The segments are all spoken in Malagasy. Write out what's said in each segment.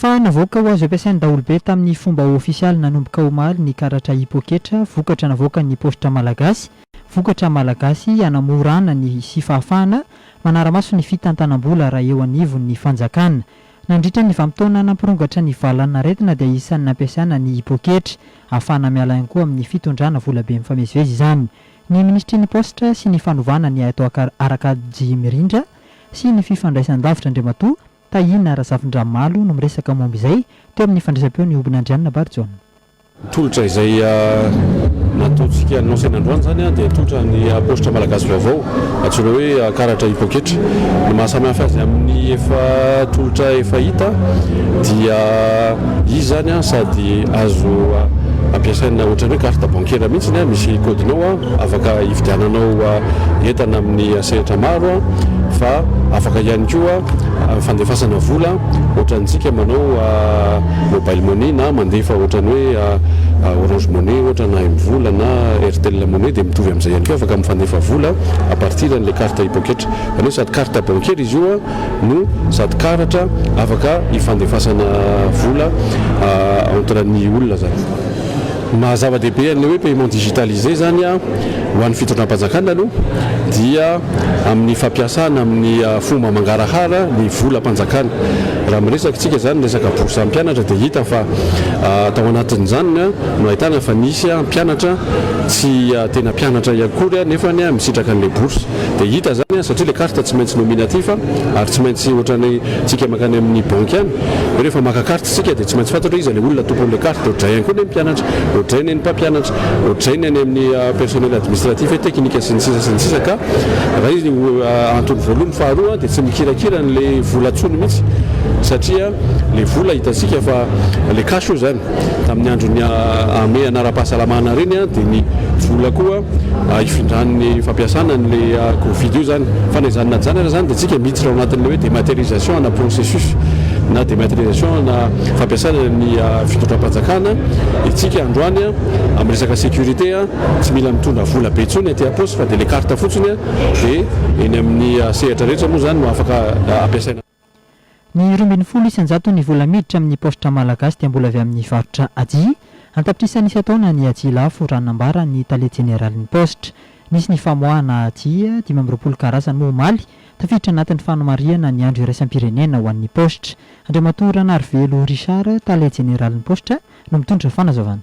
Fa navoaka ho azo ampiasain'ny daholobe tamin'ny fomba ofisialy nanomboka omaly ny karatra e-poketra, vokatra navoakan'ny Paositra Malagasy, vokatra malagasy hanamorana ny sy fahafahana manara-maso ny fitantanam-bola raha eo anivon'ny fanjakana. Nandritra ny vanim-potoana nampirongatra ny valan'aretina dia isan'ny nampiasana ny e-poketra, ahafahana miala ihany koa amin'ny fitondrana volabe mifamezivezy izany. Ny minisitry ny Paositra sy ny fanovana ny haitao ara-kajy mirindra sy ny fifandraisan-davitra Andriamatoa Tahina Razafindramalo no miresaka momba izay teo amin'ny fandraisam-peon'i Hobinandrianina Barijaona. Ny tolotra izay nataontsika annoncena androany izany dia tolotra ny paositra malagasy vaovao antsoina hoe karatra e-poketra. Ny maha samy hafa azy amin'ny efa tolotra efa hita dia izy izany sady azo ampiasaina ohatran'ny hoe carte bancaire mihitsy, misy code-nao afaka hividiananao entana amin'ny sehatra maro fa afaka ihany koa fandefasana vola ohatrantsika manao mobile money na mandefa ohatran'ny hoe orange money ohatra na mvola na airtel money dia mitovy amin'izay ihany koa afaka mifandefa vola à partir an'ilay carte e-poketra. Izany hoe sady carte bancaire izy io no sady karatra afaka hifandefasana vola entre ny olona izany. Ny maha zava-dehibe an'ilay hoe paiement digitalisé izany ho an'ny fitondram-panjakana aloha dia amin'ny fampiasana amin'ny fomba mangarahara ny volam-panjakana. Raha miresaka isika izany resaka bourse mpianatra dia hita fa tao anatin'izany no ahitana fa nisy mpianatra tsy tena mpianatra akory nefa misitraka an'ilay bourse. Dia hita izany satria ilay carte tsy maintsy nominatif ary tsy maintsy ohatran'ny tsika mankany amin'ny banky any hoe rehefa maka carte isika dia tsy maintsy fantatra hoe iza ilay olona tompon'ilay carte. Ohatray ihany koa ny mpianatra, ohatray ny mpampianatra, ohatray ny any amin'ny personnel administratif et technique sy ny sisa sy ny sisa ka raha izy antony voalohany. Faharoa dia tsy mikirakira an'ilay vola intsony mihitsy satria ilay vola hitantsika fa ilay cash io izany. Tamin'ny andron'ny hamehana ara-pahasalamana ireny dia ny vola koa hifindran'ny fampiasana an'ilay covid io izany. Fa na izany na izany aza izany dia tsika miditra ao anatin'ilay hoe dématérialisation ana processus na dématérialisation ana fampiasana ny fitondram-panjakana isika androany amin'ny resaka sécurité tsy mila mitondra vola be intsony aty am-paosy fa dia ilay carte fotsiny dia eny amin'ny sehatra rehetra moa izany no afaka ampiasaina. Ny 12 isan-jaton'ny vola miditra amin'ny paositra malagasy dia mbola avy amin'ny varotra hajia. An-tapitrisany isan-taona ny hajia lafo raha nambaran'ny tale jeneralin'ny paositra. Nisy ny famoahana hajia 25 karazany moa omaly, tafiditra anatin'ny fanamarihana ny andro iraisam-pirenena ho an'ny paositra. Andriamatoa Ranarivelo Richard, tale jeneralin'ny paositra no mitondra fanazavana.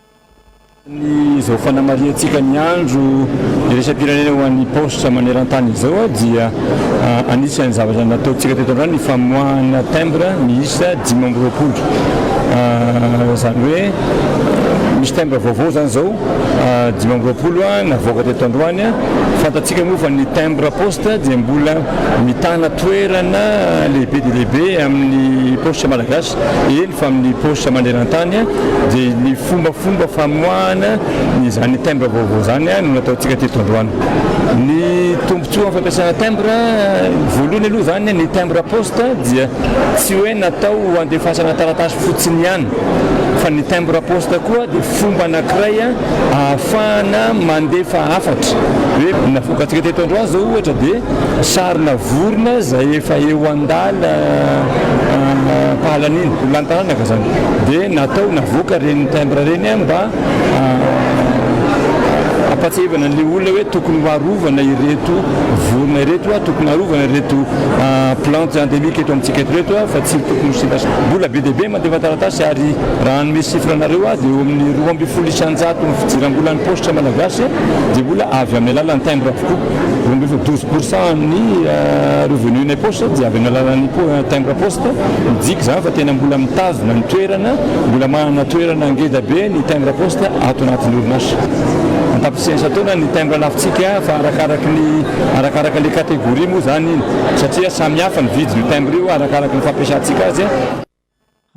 Ny izao fanamarihantsika ny andro iraisam-pirenena ho an'ny paositra maneran-tany izao dia anisan'ny zavatra nataontsika teto androany ny famoahana timbre miisa 25. Izany hoe misy timbre vaovao izany izao 25 navoaka teto androany. Fantatsika moa fa ny timbre poste dia mbola mitana toerana lehibe dia lehibe amin'ny paositra malagasy. Eny fa amin'ny paositra maneran-tany dia ny fombafomba famoahana izany timbre vaovao izany no nataontsika teto androany. Ny tombontsoa amin'ny fampiasana timbre, voalohany aloha izany ny timbre poste dia tsy hoe natao ho andefasana taratasy fotsiny ihany fa ny timbre poste koa dia fomba anankiray ahafahana mandefa hafatra. Hoe navoakantsika teto androany izao ohatra dia sarina vorona izay efa eo an-dala pahalanina, olona an-taranaka izany, dia natao navoaka ireny timbre ireny mba hampatsiahivana an'ilay olona hoe tokony ho arovana ireto vorona ireto, tokony harovana ireto plantes endémiques eto amintsika eto ireto fa tsy tokony ho simba. Mbola be dia be mandefa taratasy ary raha hanome chiffre anareo aho dia eo amin'ny 12% ny fidiram-bolan'ny paositra malagasy dia mbola avy amin'ny alalan'ny timbre avokoa. 12, 12% amin'ny revenu-nay poste dia avy amin'ny alalan'ny timbre poste. Midika izany fa tena mbola mitazona ny toerana, mbola manana toerana ngeda be ny timbre poste ato anatin'ny orinasa. An-tapitrisany isan-taona ny timbre lafontsika fa arakaraky ny arakaraka ilay catégorie moa izany iny satria samihafa ny vidin'io timbre io arakaraky ny fampiasantsika azy.